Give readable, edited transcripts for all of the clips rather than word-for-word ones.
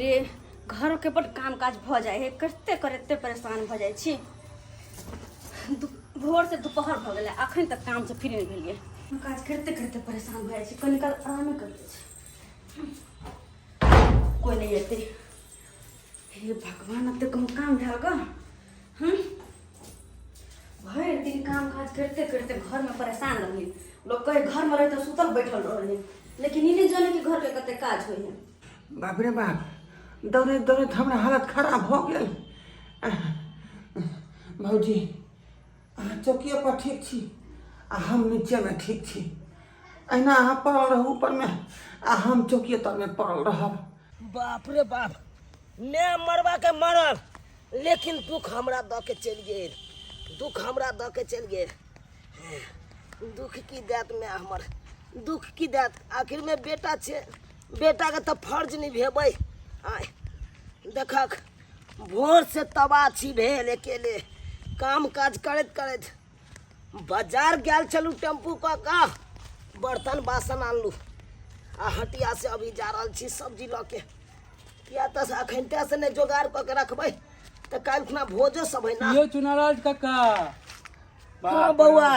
रे घरके बड काम काज भऽ जाइ है, करिते करिते परेशान भऽ जाइ छी। भोर से दुपहर भऽ गेलै, अखन तक काम से फ्री नहि भेलियै। काज करिते करिते परेशान भऽ जाइ छी, कनि काल आरामे कर लै छी। कोइ नहि एतै। हे भगवान, अब तऽ कहूँ काम भेल गऽ। हम्म भरि दिन काम काज करिते करिते घरमे परेशान रहली। लोक कहे घरमे रहि तऽ सुतल बैठल रहली, लेकिन ई नहि जाने कि घरके कते काज होइ है। बाप रे बाप, दौड़ैत दौड़ैत हमरा हालत खराब भऽ गेल। भौजी, अहाँ चौकिए पर ठीक छी आ हम नीचेमे ठीक छी। अहिना अहाँ पड़ल रहू ऊपरमे आ हम चौकिए तरमे पड़ल रहब। बाप रे बाप, ने मरबा के मरल, लेकिन दुख हमरा दऽ के चलि गेल, दुख हमरा दऽ के चलि गेल। दुख की देत मैं हमर, दुख की देत? आखिर में बेटा छे, बेटा के तऽ फर्ज निभेबै। आय देखक, भोर से तबाह छी भेल अकेले काम काज करैत करैत। बाजार गेल छलहुँ टेम्पू कऽ कऽ, बर्तन बासन आनलहुँ आ हटिया से अभी जा रहल छी सब्जी लऽ के, किया तऽ अखनते से नहि जोगाड़ कऽ के रखबै तऽ काल्हि खुना भोजो सब है ना। यो चुनाराज काका। हाँ बौआ।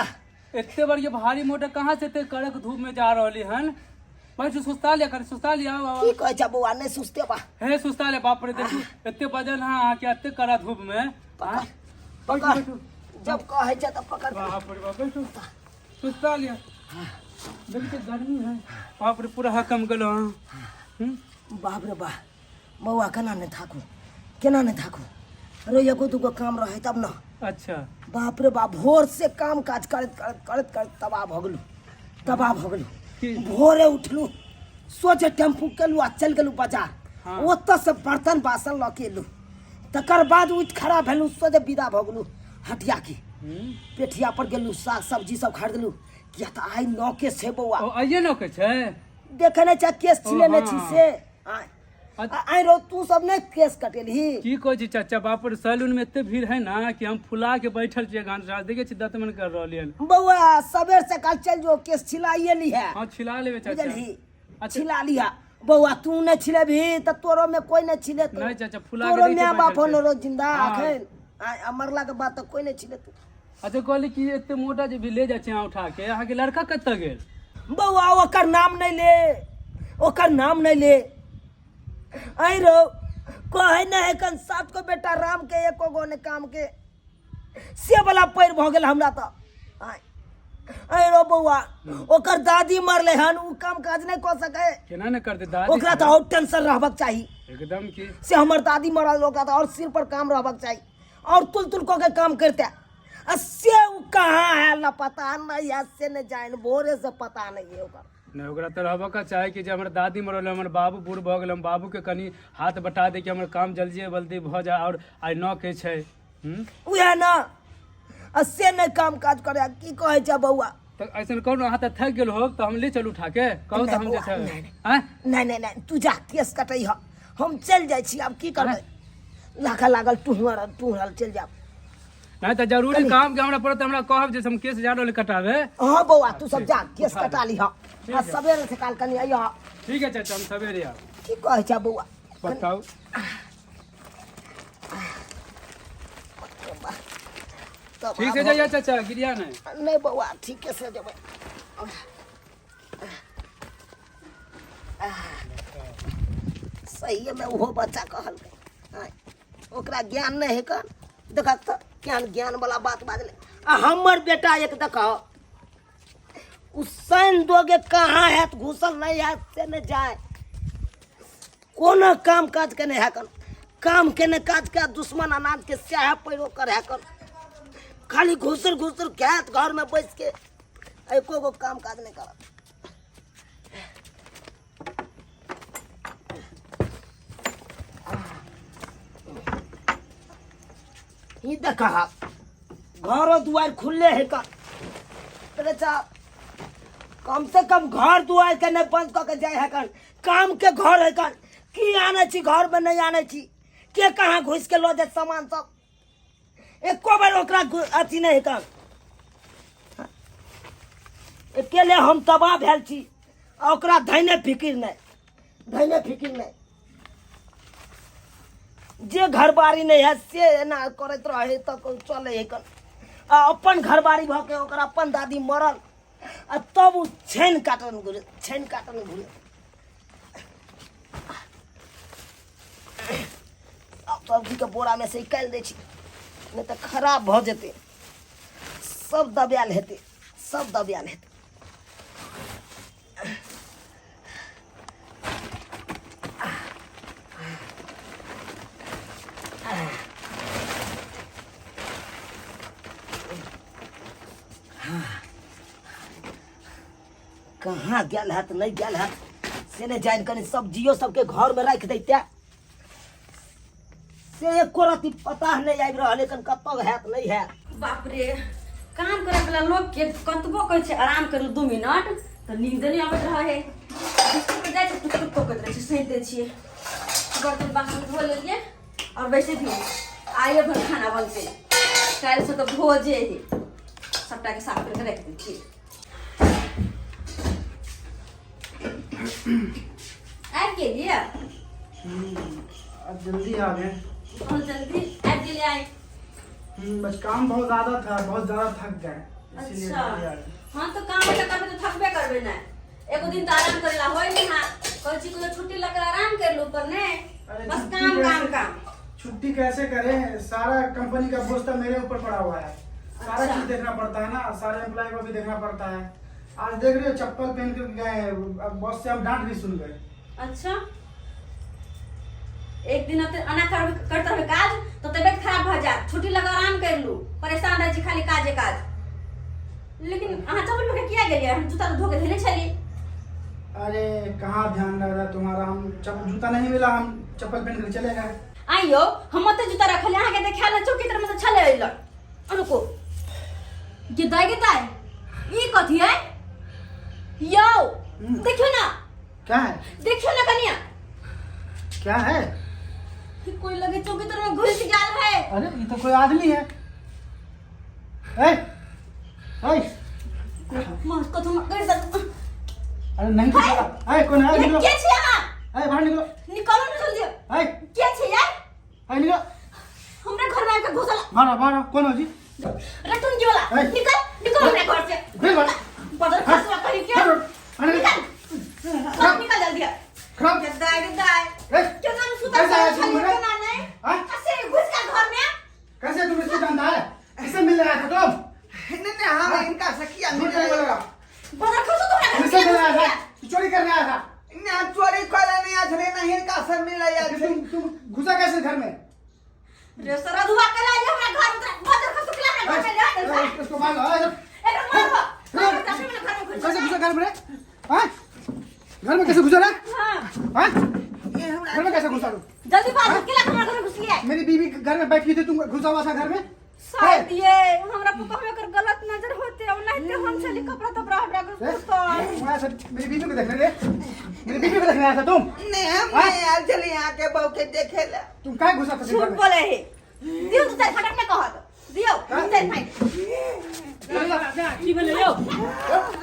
एते बड़ी भारी मोटर कहाँ से एते कड़क धूप में जा रहली हन? बैठू, सुस्ता लिया, कनी सुस्ता लिया। की कहै छ बौआ, नहि सुस्ते बा। हे सुस्ता ले। बाप रे, देखू एते वजन है अहाँ के, एते कड़ा धूप में। पकड़ पकड़, जब कहै छ तऽ पकड़। बाप रे बाप, बैठू, सुस्ता लिया। देखिए गर्मी है, बाप रे, पूरा हकम गेलो। हम्म बाप रे बा बौआ, केना नहि थाकू, केना नहि थाकू? रे एगो दूगो काम रहै तब ने। अच्छा। बाप रे बाप, भोर से काम काज करैत करैत करैत करैत तबाह भऽ गेलहुँ, तबाह भऽ गेलहुँ। की? भोरे उठलहुँ, सोझे टेम्पू केलहुँ आ चलि गेलहुँ बाजार। ओतऽ से बर्तन बासन लऽ के एलहुँ, तकर बाद उठि खड़ा भेलहुँ, सोझे विदा भऽ गेलहुँ हटिया के। पेठिया पर गेलहुँ, साग सब्जी सब खरीदलहुँ, किया तऽ आइ नौ केस छै बौआ। ओ आइए नौ के छै? देखे नहि छै, केस छिलेने छी हाँ। से आइ आइ रौ, तू सब नहि केस कटेलही? की कहै छी चाचा, बाप रे, सैलून में एते भीड़ है ना कि हम फुला के बैठल छियै। घंटा देखे छी दतमन कर रहलियै हन। बौआ, सबेर सकाल चलि जो, केस छिलाइए लिहे। हाँ, छिला लेबै चाचा। बुझलही? अच्छा। छिला लिहा बौआ, तू नहि छिलेबही तऽ तोरो में कोई नहि छिलेतौ। नहि चाचा, फुला के तोरो देखै माय बाप बैठल छै। न रहो जिंदा। हाँ। अखन आ मरला के बाद तऽ कोई नहि छिलेतौ। अच्छा, कहली कि एते मोटा जे भी ले जाइ छी अहाँ उठा के, अहाँके लड़का कतऽ गेल? बौआ, ओकर नाम नहि ले, ओकर नाम नहि ले। ऐ रौ, कहै नहि है कन सात गो बेटा राम के, एको गो ने काम के, से वाला पैर भऽ गेल हमरा तऽ। आँय ऐ रौ बौआ, ओकर दादी मरलै हन, ओ काम काज नहि कऽ सकै। केना ने करतै दादी? ओकरा तऽ और टेंशन रहबाक चाही। एकदम की। से हमर दादी मरल, ओकरा तऽ और सिर पर काम रहबाक चाही और तुल तुल कऽ के काम करते, आ से ओ कहाँ है लापता नहीं है, से नहीं जान, भोरे से पता नहीं है ओकर। नहि, ओकरा तऽ रहबऽ के चाही कि जे हमर दादी मरल, हमर बाबू बूढ़ भऽ गेल, हम बाबूके कनि हाथ बटा दे कि हमर काम जल्दिए जल्दी भऽ जाय, आओर आइ नौ के छै। उएह ने, आ से नहि काम काज करे। की कहै छै बौआ? तऽ ऐसन कहू ने, अहाँ तऽ थाकि गेल हो तऽ हम ले चलू उठा के? कहू तऽ हम जे छै। नहि, नहि। आँय? नहि नहि नहि, तू जा, केस कटै ह, हम चलि जाइ छी। आब की करबै, लाखा लागल टुहरल टुहरल चलि जायब। नहि तऽ जरूरी काम के हमरा पड़त, हमरा कहब जे हम केस जा रहल कटाबे। हाँ बौआ, तू सब जा, केस कटा लिह आ सबेरे सकाल कनि अइह। ठीक है चाचा, हम सवेरे आब। की कहै छै बौआ? बताउ। तब ठीक से आब जाइए चाचा, गिरिया नहीं। नहि बौआ, ठीके से जेबै। सहिएमे ओहो बच्चा कहलकै, आँय, ओकरा ज्ञान नहि है कन, देखक तऽ ज्ञान ज्ञान वाला बात बाजलै। आ हमर बेटा एक देखह, उ शनि दोगे कहाँ हैत घुसल, नहि हैत से नहि जाय, कोनो काम काज के नहि है कन, काम के नहि काज के, दुश्मन अनाज के सएह पैरो कर है कन, खाली घुसर घुसर खायत घर में बैस के, एको गो काम काज नहि करत। ई देखा, घरो दुआर खुलले है का चा, कम से कम घर दुआर के नहीं बंद कऽ के जाय है कन, काम के घर है कन, की आनै छी घर में, नहीं आनै छी, के कहाँ घुस के लऽ जायत सामान सब, एको बेर ओकरा अथी नहि है कन। अकेले हम तबाह भेल छी आ ओकरा धैने फिकिर नहि, धैने फिकिर नहि। जे घरबारी नहि है से एना करैत रहे तऽ चलै है कन। आ अपन घरबारी भऽ के ओकर अपन दादी मरल आ तब ओ छानि काटन घुरे, छानि काटन घुरे। आब सब्जीके बोरामे से निकालि दै छी, नहि तऽ खराब भऽ जेतै, सब दबायल हेतै, सब दबायल हेतै। कहाँ गेल हैत नहि गेल हैत से नहि जानि, कनि सब्जियो सबके घरमे राखि दैते से एको रत्ती पता नहि आबि रहल एखन कतऽ हैत नहि हैत। बाप रे, काम करे वाला लोग के कतबो कहै छै आराम करू 2 मिनट तऽ नींद नहि अबैत रहै है। बिस्तर पर जाइ छै टुक टुक कऽ रहै छै, सैंत दै छियै। बर्तन बासन धो लेलियै और वैसे भी आइए भर खाना बनतै, काल्हि से तऽ भोजे है। सबटा के साफ करके राखि दै छियै। आबि गेलियै? अब जल्दी आ गए। बहुत जल्दी आबि गेलियै आइ। बस काम बहुत ज्यादा था, बहुत ज्यादा थक गए, इसीलिए अच्छा जल्दी आ गए। हाँ तो काम तऽ करबे तऽ थकबे करबे ने, एगो दिन तऽ आराम करे ला होय नहीं। हाँ कहै छी कोनो छुट्टी लऽ के आराम कर लू, पर नहीं, अरे बस छुट्टी काम काम कैसे- काम। छुट्टी कैसे करें, सारा कंपनी का बोझ तो मेरे ऊपर पड़ा हुआ है। सारा अच्छा। चीज देखना पड़ता है ना, सारे एम्प्लॉय को भी देखना पड़ता है। आज देख रहे हो चप्पल पहन कर गए हैं, अब बॉस से हम डांट भी सुन गए। अच्छा, एक दिन एना करते रहबै काज तऽ तबियत खराब भऽ जायत। छुट्टी लगा आराम कर लू, परेशान रहै छी खाली काजे काज। लेकिन अहाँ चप्पल पहिर के किया गेलियै? हम जूता तऽ धो के धेने छली। अरे कहाँ ध्यान रह रहा तुम्हारा, हम जूता नहीं मिला, हम चप्पल पहन कर चले गए। आइयो हम ओते जूता रखल, अहाँके देखायल नहि, चौकी तरमे तऽ छलै। अइल रुको, गे दाइ ई कथी है यौ? देखियौ ना। क्या है? देखियौ ना कनिया। क्या है? कोई लगे चौकी तर में घुस गेल है। अरे ये तो कोई आदमी है। ए, ए, मस्त कथु कर सक। अरे नहीं तो साला। ए कौन है? ये निकलो। के छी अहाँ? ए बाहर निकलो। निकलो ना जल्दी। ए के छी यार? ए निकलो। हमरा घर में आके घुसल। बाहर आओ, बाहर आओ। कौन हो जी? रतुन जी वाला। ए। निकल निकल हमरा घर से। बिल बाहर। बदर खसुआ कहीं के। अरे निकल सब, निकल जल्दी। खराब। गद्दार गद्दार। ए, केना में सुतल कैसे आया छली तुम घरे? केना नहीं? हाँ? असे घुस के घर में। कैसे तुम इसको जानता है? किससे मिलने आया था तुम? नहीं नहीं, हम इनका सखिया झूठ मिल नहीं बोलेगा। बदर खसु तोरा घर किससे में मिलने आया घुस था? गया। तू चोरी करने आया था? ना, चोरी करे नहीं आया छले ना, हिनका से मिल आया फिर छले। तुम घुसा कैसे घर में? रे सरधुआ के ला हमरा घर में, तोरा बदर खसु के ला हमरा घर में ले आ। ए, इसको मार लो। ए, एकरा मारबो मारबो तखने हमरा घर में घुस। कैसे घुसा घर में रे? हाँ? घर में कैसे घुसा रे? हां। हाँ? ये हमरा घर में कैसे घुसा तू? जल्दी बाजू के ला हमरा घर में घुस लिया। मेरी बीवी घर में बैठी थी, तुम घुसा हुआ था घर में? शायद ये हमरा पर कहबे कर गलत नजर होते और नहीं तो हम छली कपड़ा तपड़ा हमरा घुसतल। वहाँ से मेरी बीवी को देखने रे, मेरी बीवी को देखने आया था तुम? नहीं, हम हाँ? नहीं आयल छले यहाँ के बहू के देखे ला। तुम काहे घुसा था झूठ घर में? बोले हे। दियो तू चार फटक में कहत दियो हाँ? चार फाइट। की भेलै यौ?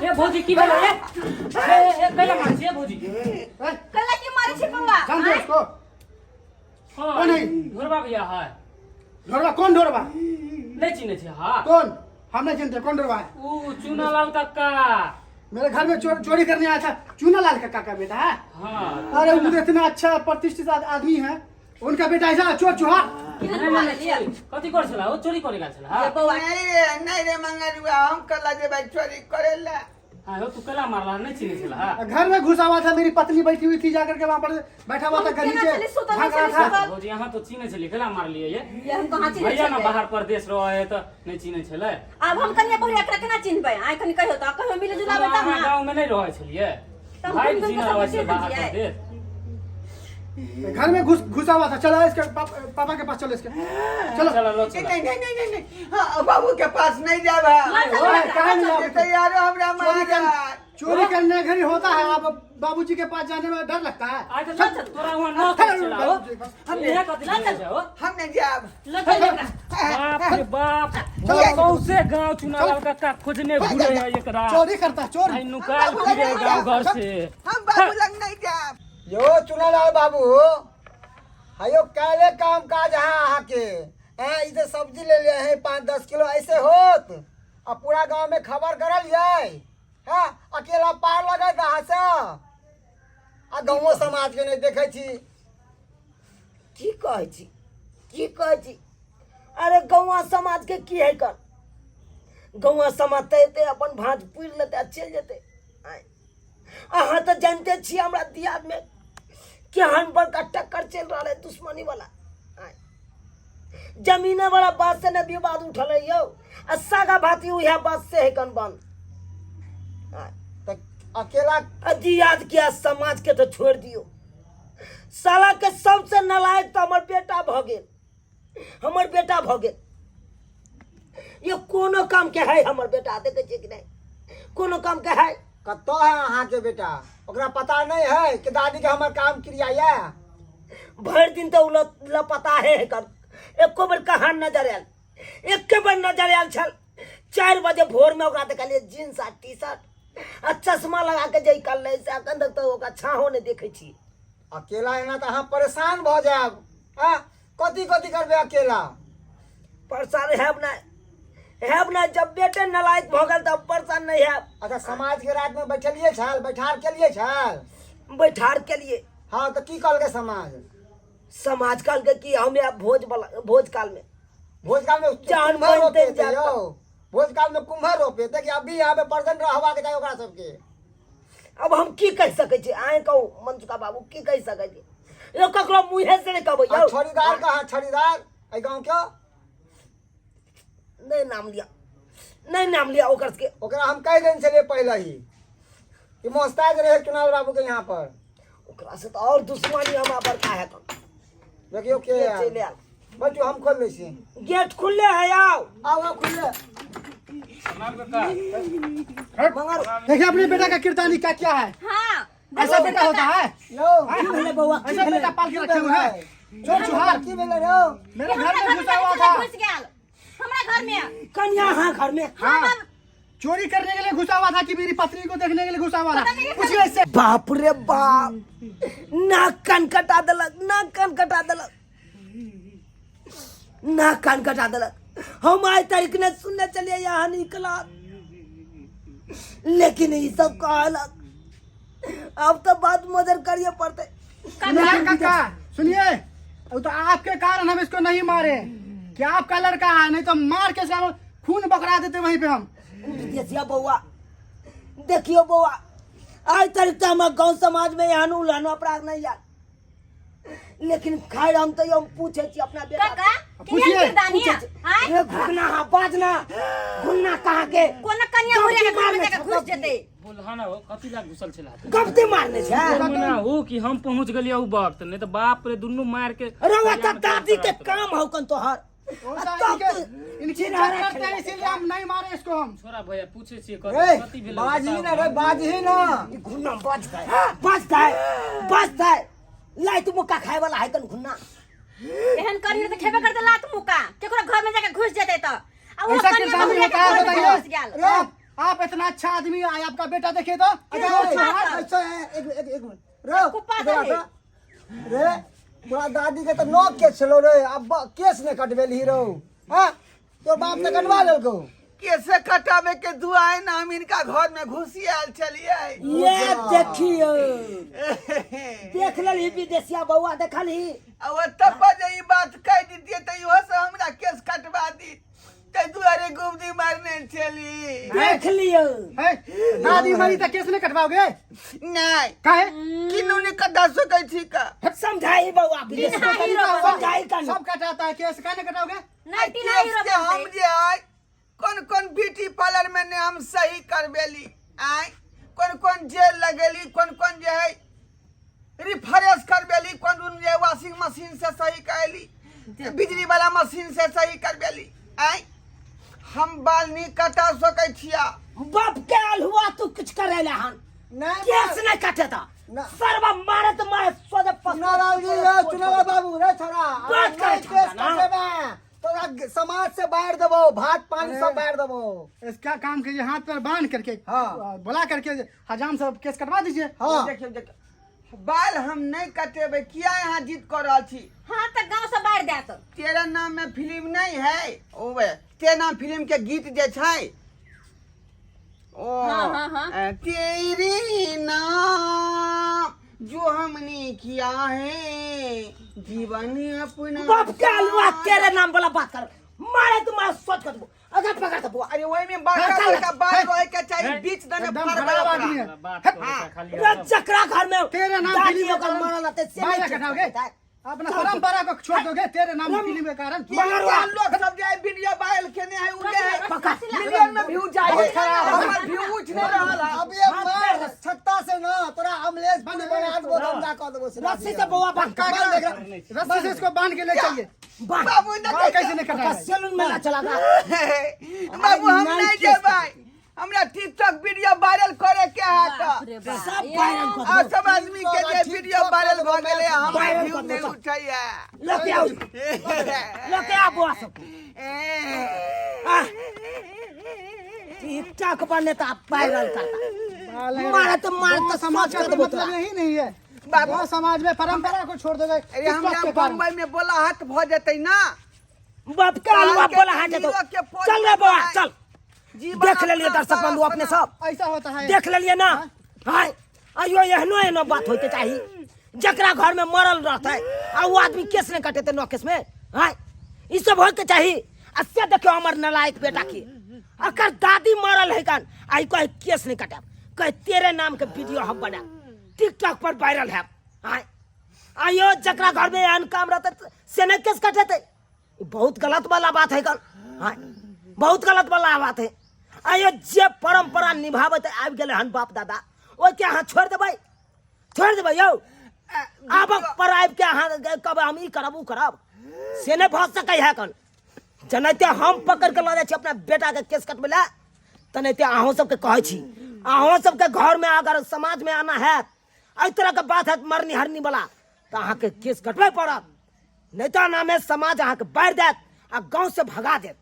ए भौजी, की भेलै? ए ए ए कैला मारै छियै भौजी? ए, कल्ला की मारे छै बौआ? जान दो उसको। हाँ कौन है? ढोरबा भैया है। ढोरबा? कौन ढोरबा? नहीं चिन्है छै? हाँ। कौन? हम नहीं चिन्हते, कौन ढोरबा है? ऊ चूनालाल काका। मेरे घर में चोरी करने आया था? चूनालाल काका का बेटा है? हाँ। अरे वो तो इतना अच्छा प्रतिष्ठित आदमी है, उनका बेटा ऐसा चोर चुहार? केहन नहीं, बोले नहीं, लिया? कथी करै छला ओ? चोरी करे गेल छला? ये बौआ। नहीं रे, नहीं रे मंगरुआ, हम कला जेबै चोरी करे ला। हाँ हो, तू कैला मारला? नहीं चिन्है छला? घर में घुसा हुआ था, मेरी पत्नी बैठी हुई थी, जाकर के वहाँ पर बैठा हुआ था, हम घर केना नीचे छली सुतल, झाँक रहा छली था। सुतल। भौजी, अहाँ तो चिन्है छलियै, कैला मारलियै ये? ये हम कहाँ चिन्है भैया ने छलियै? बाहर परदेश रहे है तऽ नहीं चिन्है छलै। आब हम कनिया बहुरिया एकरा केना चिन्हबै? आइ कनि कहियो तऽ कहियो मिले जुलाबै तब अहाँ ना। गाँव में नहीं रहै छलियै? तब भाई घुमि घुमि चिन्ह के रहै सब छलै बाहर चिन्है छियै। परदेश। घर में घुसा हुआ था। चलो इसके पापा के पास चलो इसके, चलो। चलो लो, नहीं चलो। नहीं नहीं नहीं नहीं, हाँ, बाबू के पास नहीं जाब हम। ला चलो ओए, एकरा, काहे ला नहीं चलो। जाब? तैयारो हमरा चोरी मार। चोरी करने घड़ी होता है, अब बाबूजी के पास जाने में डर लगता है। आइ तऽ तोरा वहाँ न छला हो। हम इहे कथी चिन्है छै हो? हम नहीं जाब। ला चलो एकरा। बाप रे बाप, चलो। सौंसे गाँव चुनालाल काका खोजने घुरे है एकरा। चोरी करता है, चोर। आई नुकाल फिरे गाँव घर से। हम बाबू लग नहीं जाब। यो चुनालाल बाबू, हयो कैले काम काज है अहाँके ऐं ई जे सब्जी ले लिए है 5-10 किलो ऐसे होत आ पूरा गांव में खबर करल जाय हाँ अकेला पार लगत अहाँ से आ गाँवो समाज के नहीं देखै छी। की कहै छी, की कहै छी? अरे गौआ समाज के की है कर, गौआ समाज तऽ एतै अपन भाँज पुरि लेतै आ चलि जेतै। आँय, अहाँ तऽ जानिते छियै हमरा दियादमे केहन बड़का टक्कर चलि रहल है दुश्मनी वाला। आँय, जमीने वाला बात से ने विवाद उठल है यौ, आ सागा भाती उएह बात से है कन बंद। आँय, तऽ अकेला आ दियाद के आ समाज के तऽ छोड़ि दियौ, साला के सबसे नालायक तऽ हमर बेटा भऽ गेल, हमर बेटा भऽ गेल। ये कोनो काम के है हमर बेटा, देखै छियै कि नहि कोनो काम के है? कतऽ है अहाँके बेटा? ओकरा पता नहीं है कि दादी के हमर काम क्रिया ये? भरि दिन तऽ ओ लापता है कर, एको बेर कहाँ नजर आयल? एके बेर नजर आयल छल 4 बजे भोर में, ओकरा देखलियै जींस आ टी शर्ट आ चश्मा लगा के जे निकललै से अखन तक तऽ ओकरा छाँहो नहि देखै छी। अकेला एना तऽ अहाँ परेशान भऽ जायब। आ कथी कथी करबै अकेला? परेशान हैब नहि, हैब नहि, जब बेटे नालायक भऽ गेल तब परेशान नहीं हैब। अच्छा समाज के रात में बैठलिए छल, बैठार केलिए छल? बैठार केलिए। हाँ तऽ की कहलकै समाज? समाज कहलकै कि हम आयब भोज वाला, भोज काल में। भोज काल में जान कुम्हर बनते रोपेतै जान यौ, भोज काल में कुम्हर रोपेतै कि अभी यहाँ पे पर्सन रहबाक चाही ओकरा सबके? अब हम की कहि सकै छी? अहें कहू मनसुखा बाबू, की कहि सकै छी? यौ ककरो मुँहे से नहि कहबै यौ। आ छड़ीदार कहाँ? छड़ीदार एहि गाँव के? नहि नाम लिअ, नहि नाम लिअ ओकर सबके। ओकरा हम कहि देने छलियै पहिले ही कि मोस्ताज रहे चुनाव बाबू के यहाँ पर। ओकरा से तऽ और दुश्मनी हमरा बड़का है। देखियौ के चलि आयल। आयल। बैठू, हम खोल दै छी। गेट खुलले है, आओ। आउ आउ खुलले। मगर देखिए अपने बेटा का किरदानी क्या क्या है। हाँ, ऐसा बेटा होता है? यौ हाँ? की भेलै बौआ, की ऐसा भेलै? बेटा पाल के रखे हुए हैं, चोर चुहार। की भेलै रौ? मेरे घर हमरा में घर घुसा में हुआ था। घुस गेल हमरा घर में कन्या हाँ घर में। हाँ, चोरी करने के लिए घुसा हुआ था कि मेरी पत्नी को देखने के लिए घुसा हुआ था? पूछिए इससे। बाप रे बाप, नाक कान कटा देलक, नाक कान कटा देलक, नाक कान कटा देलक। हम आइ तारीख ने सुनने चलिए यहाँ निकला, लेकिन ई सब कहलक अब तो बात मदर करिए पड़ते। ना काका सुनिए, वो तो आपके कारण हम इसको नहीं मारे कि आपका लड़का है, नहीं तो मार के इसका खून बकरा देते वहीं पे हम। देखियो बौआ, देखियो बौआ, आइ तारीख तो हमारे गांव समाज में यहाँ उलहन अपराध नहीं यार, लेकिन खैर हम तो हम पूछे छी अपना बेटा काका पूछिए, केहन किरदानी पूछे है? छी। आँय? रे घुगना, हाँ बाजना घुगना कहाँ के कोना कन्या गप्ती घुरे के घर में मारने जाके छै, घुस गप्ती। जेतै। बोलहा ना हो, कथी ला घुसल छला? गप्ती मारने छै। मना हो कि हम पहुंच गेलियै उ वक्त, नहीं तो बाप रे दुनू मार के रउआ त दादी के काम हौ कन तोहर। वो आ तो तब इनके तो इनकी चिन्हारा इज्जत करते हैं, इसीलिए हम नहीं मारे इसको हम। छोरा भैया पूछे छियै रे कथी भेलै? बाजही ना रे, बाजही ना। ई घुन्ना बचतै, बचतै, बचतै। लाइत मुक्का खाए वाला है कन घुन्ना। एहन करी त खेबे करते लात मुक्का, केकरो घर में जाके घुस जेतै त आ वो ऐसा कन्या किरदानी घुरे के होता है घर में बताइए? घुस गेल। आप इतना अच्छा आदमी आए, आपका बेटा देखे तो अच्छा, चोर अच्छा, चुहार। अच्छा, एक एक एक मिनट रे, कुप्पा इधर दही। आ, रे तोरा दादी के तऽ नौ केस छलो रे, अब केस नहि कटबेलही रौ। हाँ तोर बाप तऽ कटवा लेलकौ। केसे कटावे के दुआए ना हम इनका घर में घुसी आयल छलियै। ये देखियो, देख लेलही विदेशिया बौआ, देखलही? आ ओतऽ पर जे ई बात कहि दितियै तऽ इहो से हमरा केस कटवा दी, ताहि दुआरे गुमदी मारने छली। देख लियो। है, दादी मरी तो केस नहीं कटवाओगे? नहीं। काहे? किन्नू नहीं कटा सकै छी का। समझाई बौआ विदेशिया, चिन्हाही रहो। समझाई कनी। सब कटाता है केस, काहे नहीं कटाओगे? नहीं, तिन्हाही केस के रहो हम बनतै। जे है कोन कोन ब्यूटी पार्लर में ने हम सही करबेली, आय कोन कोन जेल लगेली, कोन कोन जे है रिफ्रेश करबेली, कोन कोन जे वॉशिंग मशीन से सही कैली, बिजली वाला मशीन से सही करबेली। आय हम बाल नहीं कटा सकै छिया। बाप के अलहुआ तू कुछ करेला हन? नहीं, केस नहीं काटे था ना। सरवा मारत मारत सोझे पस चुनाव जी रे, चुनाव बाबू रे छोरा, बात करे नहीं केस छौड़ा ना। कटेबे तोरा समाज से बाहर देबो, भात पानी सब बाहर देबो। इसका काम कीजिए, हाथ पर बांध करके हाँ। बुला करके हजाम सब केस कटवा दीजिए। हाँ। देखियौ, देखियौ। बाल हम नहीं कटेबै, किया यहाँ जिद कर रहल छी? हाँ तऽ गाँव से बाहर देत। तेरा नाम में फिल्म नहीं है, ओवे तेरा नाम फिल्म के गीत जे छै ओ। हाँ, हाँ, हाँ। तेरे नाम जो हमने किया है जीवन अपना। बाप के अलुआ, तेरे नाम वाला बात कर मारे तुम्हारा सोच कर दबो अगर पकड़ दबो। अरे वही में बड़का हाँ, चल। बड़का बाल रहे के चाहिए, बीच दने एकदम फाड़ खराब वाला। आदमी है। बात करै छै खाली। रे जकरा घर में तेरे नाम दादी फिल्म के ओकर कारण मरल रहते से बाल नहीं कटाओगे? कटाओगे? अपना परंपरा को छोड़ दोगे तेरे नाम फिल्म के कारण? मगर लोग सब जे वीडियो वायरल केने है उ जे है पकड़। मिलियन में व्यू जाए है, हमर व्यू उठ नहीं रहल है। अब ये मार छत्ता से ना तोरा अमलेश बना देबो, धंधा कऽ देबो से। रस्सी से बौआ बांध का बांध देख। रस्सी से इसको बांध के ले चलिए। बांध। बाबू बाल कैसे नहीं कटा है? सैलून में ना चला गा। बाबू, हम नहीं नहीं केस जेबै, हमरा टिकटॉक वीडियो वायरल करे के है बाप तऽ रे बाप। सब वायरल कर आ दो। सब आदमी के जे वीडियो वायरल भऽ गेलै, हमरा वायरल व्यू कर दो नहीं सब। उठैया। लेके आओ, लेके आओ बौआ सब। टिकटॉक बने तो आप वायरल करता मारा तो मार गाँव तो समाज सोच का कर तो देबो मतलब तोरा। यही नहीं है बाबू। गाँव समाज में परंपरा को छोड़ दोगे अरे टिकटॉक हमरा के कारण। बम्बई में बोला हाथ भऽ जेतै ना। बाप के अलुआ के बोला हाथ हीरो दो। के पोज चल रे बौआ में चल। जीवन देख लेलिए अपना दर्शक बंधु अपने सब ऐसा होता है। देख लेलिए ना। हाय अयो, एहनो एहनो बात होइके चाही। जकरा घर में मरल रहते आ वो आदमी केस नहीं कटेते नौ केस में। हाय ई सब होइके चाही। आ से देखियो हमर नलायक बेटा की अकर दादी मरल है कन आई कहे केस नहीं कटाब, कहे तेरे नाम के वीडियो हम बना टिकटॉक पर वायरल है। हाय आयो, जकरा घर में एहन काम रहते से नहीं केस कटेते। ई बहुत गलत वाला बात है कन। हाय बहुत गलत वाला बात है। आयो जे परंपरा निभाबैत आबि गेलै हन बाप दादा, ओहिके अहाँ छोड़ि देबै? छोड़ि देबै यौ? आबक पर आबि के अहाँ कहबै हम ई करब ऊ करब, से नहि भऽ सकै है कन। जेनाहिते हम पकड़ि के लऽ जाइ छी अपना बेटाके केस कटबै लए, तेनाहिते अहूँ सबके कहै छी, अहूँ सबके घरमे अगर समाजमे आना हैत एहि तरहके बात हैत मरनी हरनी वाला, तऽ अहाँके केस कटबै पड़त, नहि तऽ एनामे समाज अहाँके बारि देत आ गाँव से भगा देत।